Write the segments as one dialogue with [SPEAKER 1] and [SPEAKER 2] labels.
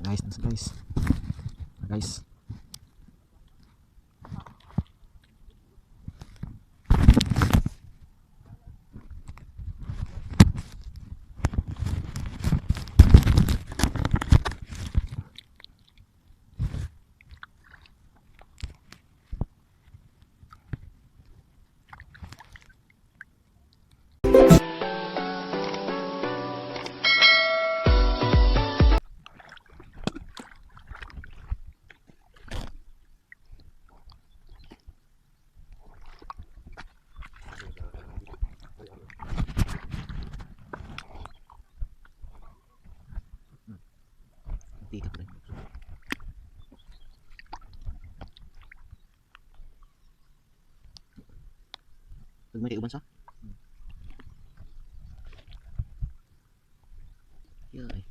[SPEAKER 1] Guys, nasa guys. Guys. Tika pa rin. Pag may uban sa? Yeah, ay.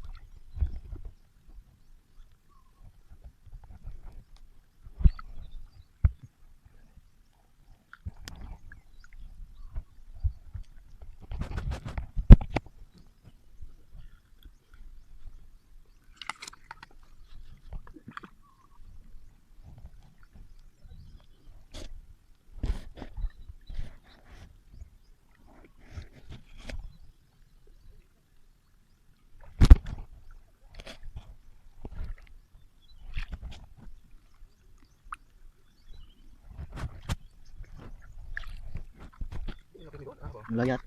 [SPEAKER 1] Layat.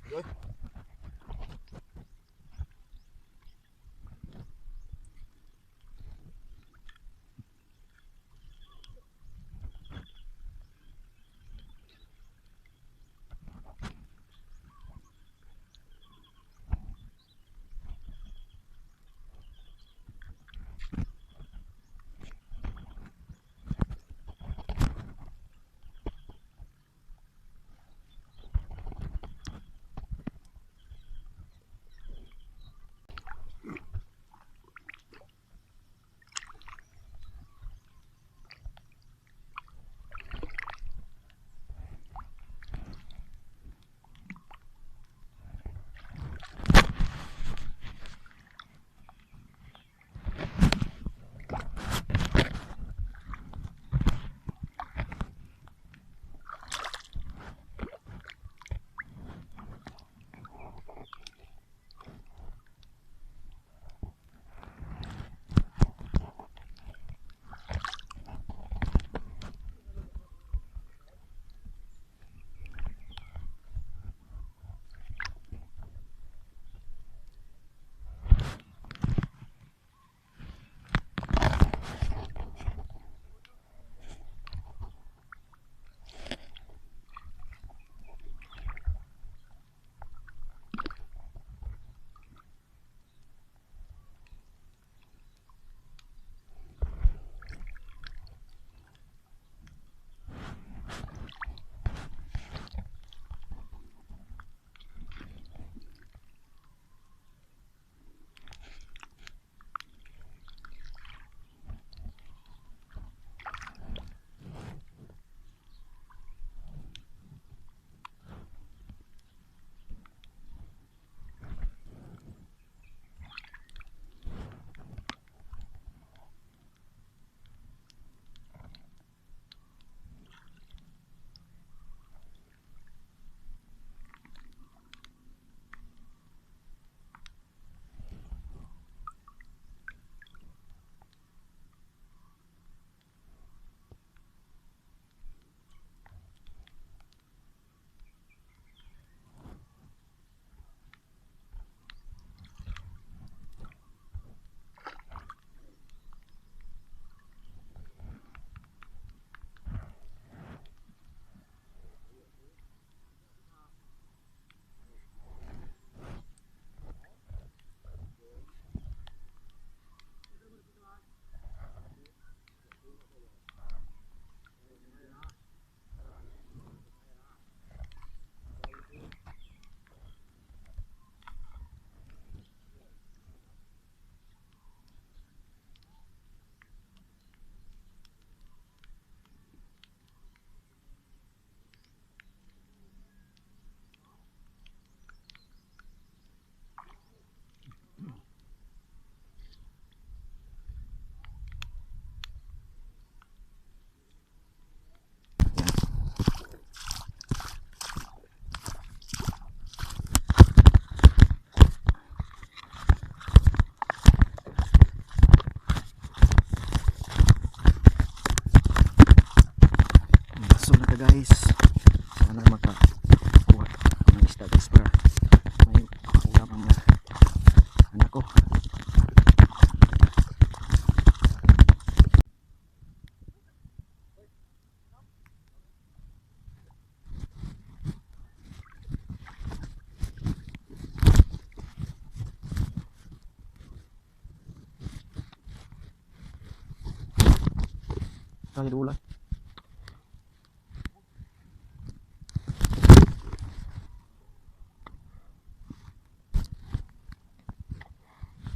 [SPEAKER 1] Kaya dula.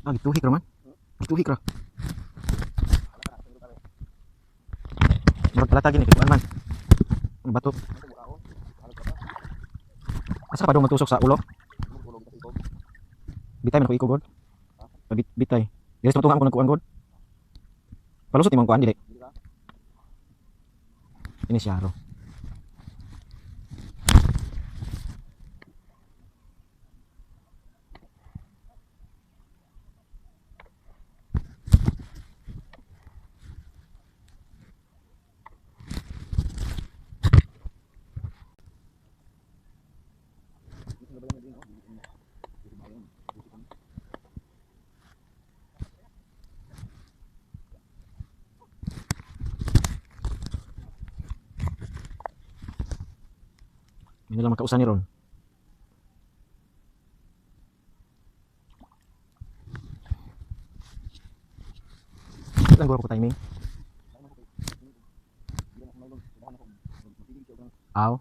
[SPEAKER 1] Ah, gituhik ra man. Gituhik ra. Murag talata gini kay kuan man. Ang bato. Asa pa dong matusok sa ulo? Bitay man ko iko god. Bitay. Dili sa matunga ko nagkuan god. Palusot imong kuan dili. Ini siya ro. May nalang makausa ni ron. Lang guro ko timing. Aw.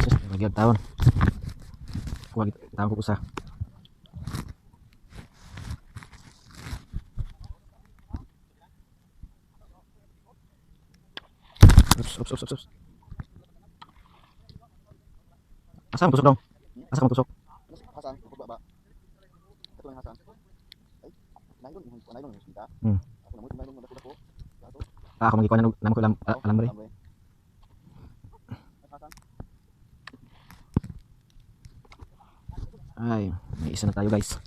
[SPEAKER 1] Sus, lagi ang taon. Kuha taon ko usa. Oops, oops, oops, oops, oops. Asa mo tusok dong? Asa mo tusok?
[SPEAKER 2] Hasan, ba ba? Ito ang Hasan. Ay, nylon, nylon yung kita. Ako na mo nylon mo dako. Dato.
[SPEAKER 1] Ah, ako magikuan na namo ko alam alambre.
[SPEAKER 2] Hasan.
[SPEAKER 1] Ay, may isa na tayo, guys.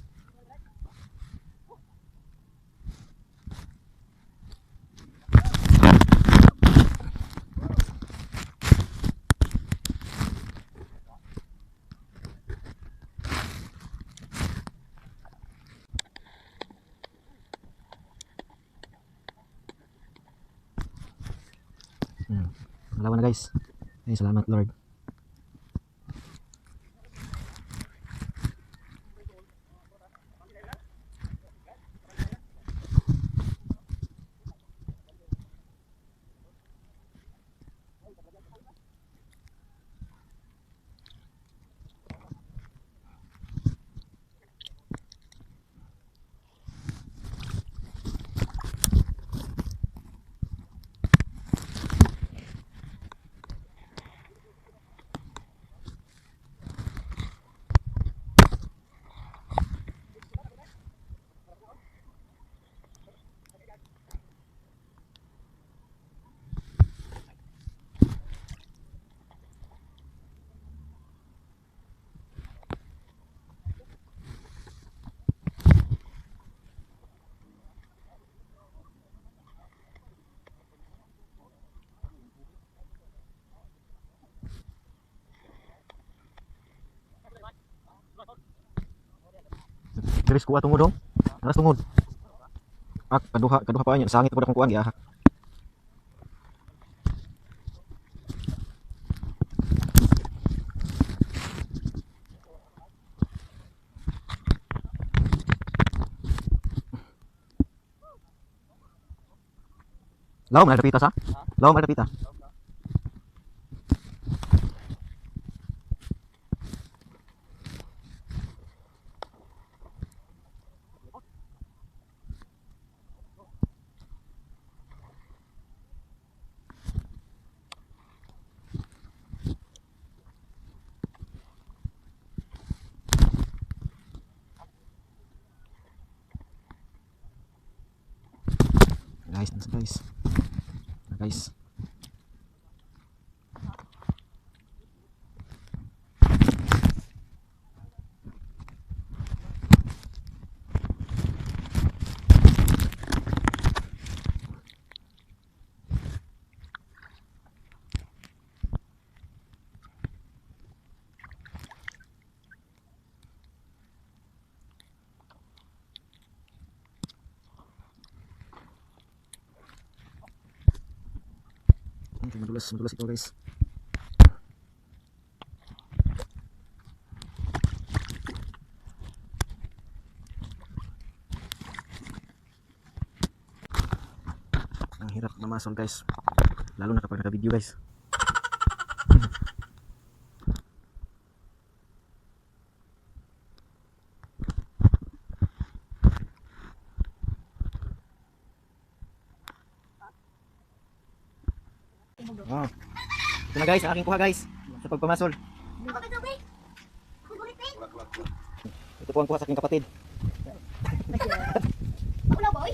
[SPEAKER 1] Pangalawa na, guys. Ay, salamat Lord. Diri kuha tungod dong. Aras tungod. Ah, kaduha, kaduha pa niya. Sangit ko na kung kuan giaha. Laom na dapita sa? Laom na dapita. Yan guys. Na guys. Okay, madulas, madulas ito, guys. Ang hirap mamasol, guys. Lalo na kapag naka-video, guys. Wow. Ito na guys, ang aking kuha, guys. Sa pagpamasol. Ito po ang kuha sa aking kapatid.
[SPEAKER 3] Paulaw ba, oy?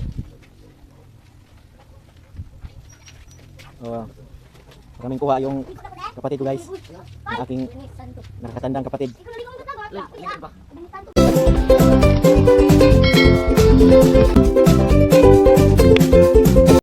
[SPEAKER 1] Oh, maraming kuha yung kapatid ko, guys. Ang aking nakakatandang kapatid.
[SPEAKER 3] Ikaw na.